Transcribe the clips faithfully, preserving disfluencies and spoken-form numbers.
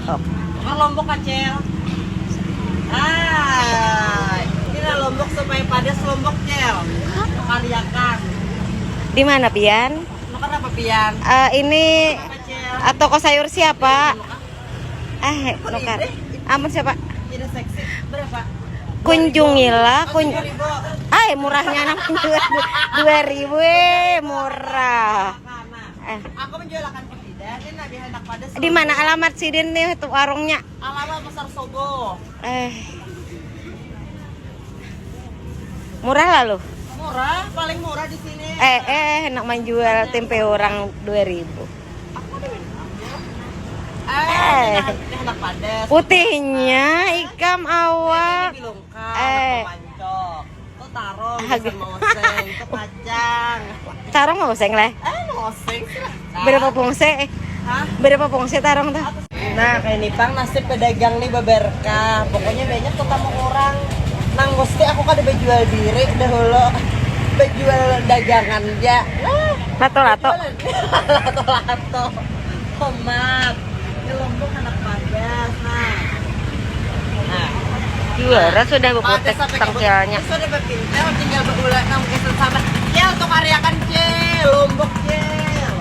Makan lombok, Acel. Hai, ini lah lombok supaya padas lombok, Cel. Kaliakan. Di mana, Pian? Makan apa, Pian? Eh, ini Apa, Cel? eh, toko sayur siapa? Eh, nukar. Amun siapa? Tidak seksi. Berapa? Kunjungilah kun Tujuh ribu. Ay, murahnya nang dua ribu, eh, murah. Nah, nah. Eh, Aku menjual akan tidak. Ini lebih enak padas. Di mana alamat sidin nih tuh warungnya? Alamat Pasar Sogo. Eh. Murah lalu. Murah, paling murah di sini. Eh, eh, nak menjual tempe orang dua ribu. Eh, ini enak padas. Putihnya ikam awak. Bilungka, Eh. Mancok. Tuh tarong, Harga- bisa mau oseng, tuh kacang. Tarong mau oseng lah. Eh, mau oseng sih lah. Berapa pongse? Eh, Hah? berapa pongse tarong tuh? Nah, kayak ini pang nasib pedagang nih beberkah. Pokoknya banyak tetamu orang. Nang mesti aku kada berjual diri dahulu. Berjual dagangan aja. Nah, Lato-lato. jualan. Lato-lato. Tomat. Ini lombok anak padas. Nah. Nah. Juara sudah Padas bepotek sampai tangkialnya. Sudah berpintel, tinggal berulat nang mungkin sabar. Cel, tuh karyakan, Cel. Lombok, Cel.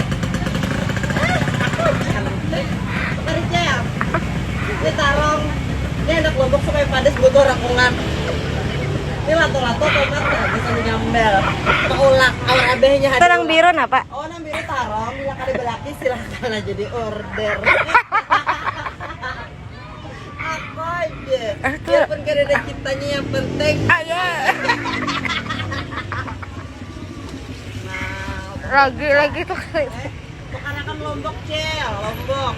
Mari, Cel. Ini tarong. Ini anak lombok supaya padas butuh rakungan. Ini lato-lato tomat, nah, bisa nyambel. Maulak, awal abahnya. Tarong biru napa? Oh, nang biru tarong, yang kada belaki silahkan aja di order. Apa aja. Aku- Biarpun kada ada citanya, yang penting. Ayo. Nah, Lagi lagi tuh. Pekanakan lombok, Cel. Lombok.